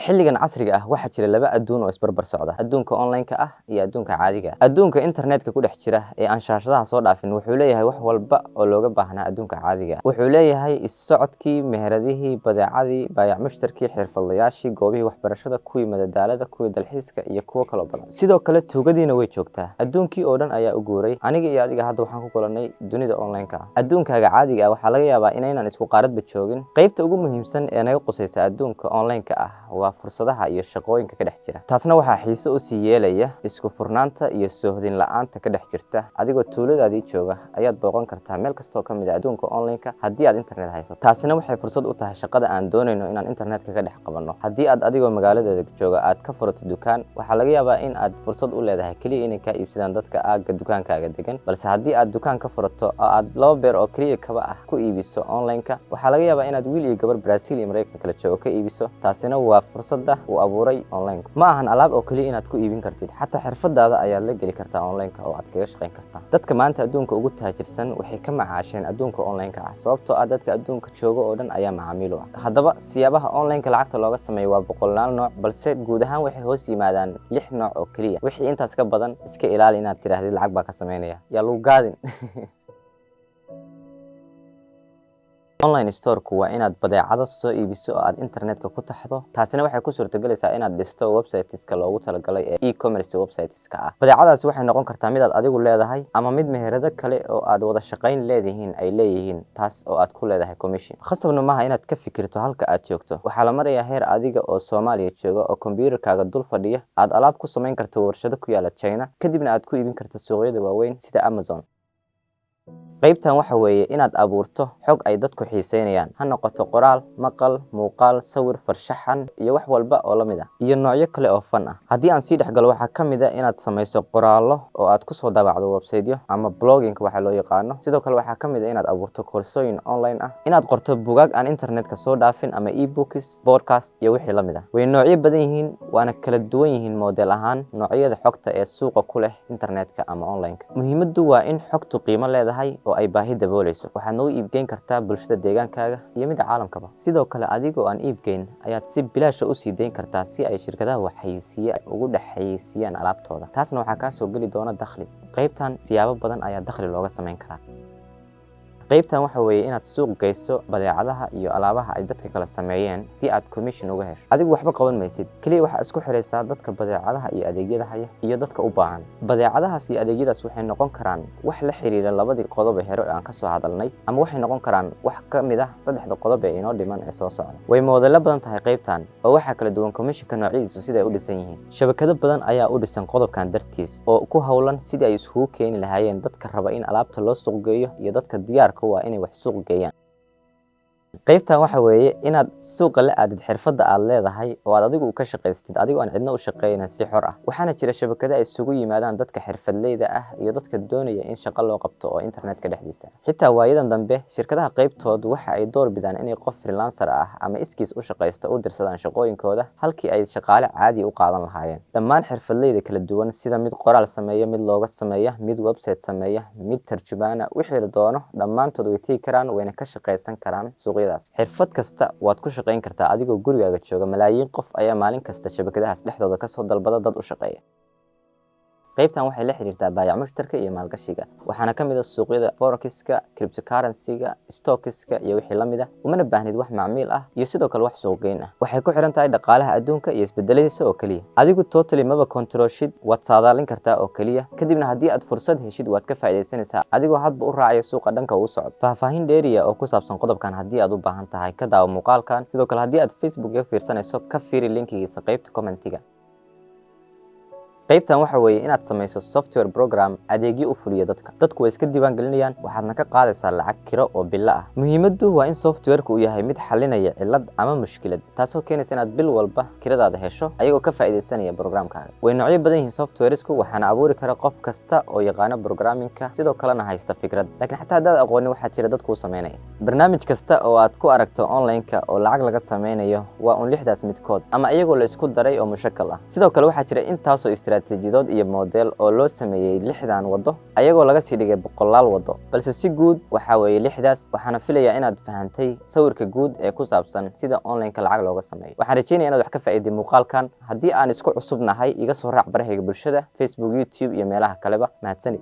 Xilligan casriga ah waxaa jira laba adduun oo isbarbar socda: adduunka online-ka ah iyo adduunka caadiga ah. Adduunka internetka ku dhex jira ee aan shaashadaha soo dhaafin wuxuu leeyahay wax walba oo looga baahnaa adduunka caadiga ah. Wuxuu leeyahay issocodkii, meheradihii, badeecadii, baayac mushtarkii, xirfadlayaashii, goobihii waxbarashada, kuwii madadaalada, kuwii dalxiiska iyo kuwo kaloo badan. Sidoo kale tuugadiina way joogtaa. Adduunkii oo dhan ayaa u guuray. Aniga iyo adiga hadda waxaan ku kulannay dunida online-ka ah. Adduunkaaga caadiga ah waxaa laga yaabaa inaynan isku qaaradba joogin. Qaybta ugu muhiimsan ee naga qusaysa adduunka online-ka ah waa fursadaha iyo shaqooyinka ka dhex jira. Taasna waxaa xiise usii yeelaya isku furnaanta iyo soohdin la-aanta ka dhex jirta. Adigoo tuuladaadii jooga ayaad booqan kartaa meel kastoo ka mid ah adduunka online-ka haddii aad internet haysato. Taasina waxay fursad u tahay shaqada aan doonayno inaan internetka ka dhex qabanno. Haddii aad adigoo magaaladeeda jooga aad ka furato dukaan, waxaa laga yaabaa in aad fursad u leedahay keliya inay kaa iibsadaan dadka aagga dukaankaaga degan. Balse haddii aad dukaan ka furato oo aad laba beer oo keliya kaba ah ku iibiso online-ka, waxaa laga yaabaa inaad wiil iyo gabar Brazil iyo Maraykan kala joogo ka iibiso. Taasina waa fursadda uu abuuray online. Ma ahan alaab oo keliya inaad ku iibin kartid, xataa xirfadaada ayaad la geli kartaa online-ka oo aad kaga shaqayn kartaa. Dadka maanta adduunka ugu taajirsan waxay ka macaasheen adduunka online-ka ah, sababtoo ah dadka adduunka jooga oo dhan ayaa macaamiil u ah. Haddaba siyaabaha online-ka lacagta looga sameeyo waa boqolaal nooc, balse guud ahaan waxay hoos yimaadaan lix nooc oo keliya. Wixii intaas ka badan, iska ilaali inaad tidhaahdid lacag baa ka sameynaya, yaa lagu gaadin. Online store-ku waa inaad badeecado soo iibiso oo aad internetka ku taxdo. Taasina waxay ku suurtagelaysaa inaad dhisto websiteska loogu talagalay ee e-commerce websiteska ah. Badeecadaasi waxay noqon kartaa mid aad adigu leedahay ama mid meherado kale oo aad wada shaqayn leedihiin ay leeyihiin, taas oo aad ku leedahay commission. Khasabna maaha inaad ka fikirto halka aad joogto. Waxaa la marayaa heer adiga oo Soomaaliya jooga oo kombiyuutarkaaga dul fadhiya aad alaab ku samayn karto warshado ku yaala China, kadibna aad ku iibin karto suuqyada waaweyn sida Amazon. Qaybtan waxa weeye inaad abuurto xog ay dadku xiiseynayaan, ha noqoto qoraal, maqal, muuqaal, sawir, farshaxan iyo wax walba oo la mid ah, iyo noocyo kale oo fan ah. Haddii aan sii dhexgalo, waxaa ka mid ah inaad samayso qoraallo oo aad kusoo daabacdo websiteyo ama blogging waxa loo yaqaano. Sidoo kale waxaa ka mid ah inaad abuurto koorsooyin online ah, inaad qorto bugaag aan internetka soo dhaafin ama ebooks, podcast iyo wixii la mid ah. Way noocyo badan yihiin, waana kala duwan yihiin model ahaan noocyada xogta ee suuqa ku leh internetka ama online-ka. Muhiimaddu waa in xogtu qiimo leedahay oo ay baahi dabooleyso. Waxaad nagu iibgeyn kartaa bulshada deegaankaaga iyo midda caalamkaba. Sidoo kale adigoo aan iibgeyn ayaad si bilaasha usii dayn kartaa si ay shirkadaha waxxayeysiiye ugu dhex xayeysiiyaan alaabtooda. Taasna waxaa kaa soo geli doona dakhli. Qaybtan siyaabo badan ayaa dakhli looga samayn karaa. Qaybtan waxa weeye inaad suuq geyso badeecadaha iyo alaabaha ay dadka kale sameeyeen si aad commission uga hesho. Adigu waxba qaban maysid, keliya waxaa isku xiraysaa dadka badeecadaha iyo adeegyada haya iyo dadka u baahan. Badeecadahaas iyo adeegyadaas waxay noqon karaan wax la xiriira labadii qodob ee hore ee aan kasoo hadalnay, ama waxay noqon karaan wax ka mid ah saddexda qodob ee inoo dhiman ee soo socda. Way moodelo badan tahay qaybtan, oo waxaa kala duwan commissionka noocyadiisu siday u dhisan yihiin. Shabakado badan ayaa u dhisan qodobkan dartiis oo ku howlan sidii ay iskugu keeni lahaayeen dadka raba in alaabta loo suuq geeyo iyo dadka diyaarka waa inay wax suuq geeyaan. Qaybtan waxa weeye inaad suuqa la aadid xirfadda aad leedahay oo aad adigu ka shaqaystid adigoo aan cidna u shaqeynan, si xor ah. Waxaana jira shabakado ay isugu yimaadaan dadka xirfadleyda ah iyo dadka doonaya in shaqo loo qabto oo internetka dhexdiisa. Xitaa waayadan dambe shirkadaha qaybtood waxa ay door bidaan inay qof freelancer ah ama iskiis u shaqaysta u dirsadaan shaqooyinkooda halkii ay shaqaale caadi u qaadan lahaayeen. Dhammaan xirfadleyda kala duwan, sida mid qoraal sameeya, mid looga sameeya, mid website sameeya, mid tarjumaana, wixii la doono, dhammaantood way tegi karaan, wayna ka shaqaysan karaan suuqyadaas. Xirfad kasta waad ku shaqayn kartaa adigoo gurigaaga jooga. Malaayiin qof ayaa maalin kasta shabakadahaas dhexdooda kasoo dalbada dad u shaqeeya. Qaybtan waxay la xiriirtaa baayac mushtarka iyo maalgashiga. Waxaana ka mid ah suuqyada forexiska, cryptocurrency-ga, stockiska iyo wixii la mid ah. Umana baahnid wax macmiil ah iyo sidoo kale wax suuqgeyn ah. Waxay ku xiran tahay dhaqaalaha adduunka iyo isbedeladiisa oo keliya. Adigu totally maba controlshid, waad saadaalin kartaa oo keliya. Kadibna haddii aad fursad heshid, waad ka faa'iidaysanaysaa adigoo hadba u raacaya suuqa dhanka uu socdo. Faahfaahin dheeriya oo ku saabsan qodobkan haddii aad u baahan tahay, ka daawo muuqaalkan. Sidoo kale haddii aad Facebook ka fiirsanayso, ka fiiri linkigiisa qaybta commentiga. Qaybtan waxa weeye inaad samayso software program adeegyo u fuliyo dadka. Dadku way iska diiwaan gelinayaan, waxaadna ka qaadaysaa lacag kiro oo bilo ah. Muhiimaddu waa in softwareka uu yahay mid xalinaya cillad ama mushkilad, taasoo keenaysa inaad bil walba kiradaada hesho ayagoo ka faa'iidaysanaya programkaaga. Way noocyo badan yihiin softwaresku, waxaana abuuri kara qof kasta oo yaqaano programmingka, sidoo kalena haysta fikrad. Laakiin xataa haddaad aqoonin, waxaa jira dad kuu samaynaya. Barnaamij kasta oo aad ku aragto online-ka oo lacag laga sameynayo waa un lixdaas midkood ama iyagoo la isku daray oo mushakal ah. Sidoo kale waxaa jira intaasoo istiraatiijiyad Istaraatiijiyadood iyo model oo loo sameeyey lixdan waddo, ayagoo laga sii dhigay boqolaal waddo, balse si guud waxaa weeye lixdaas. Waxaana filayaa inaad fahantay sawirka guud ee ku saabsan sida online-ka lacag looga sameeyo. Waxaan rajeynaya inaad wax ka faa'iiday muuqaalkan. Haddii aan isku cusub nahay, iga soo raac barahayga bulshada, Facebook, YouTube iyo meelaha kaleba. Mahadsanid.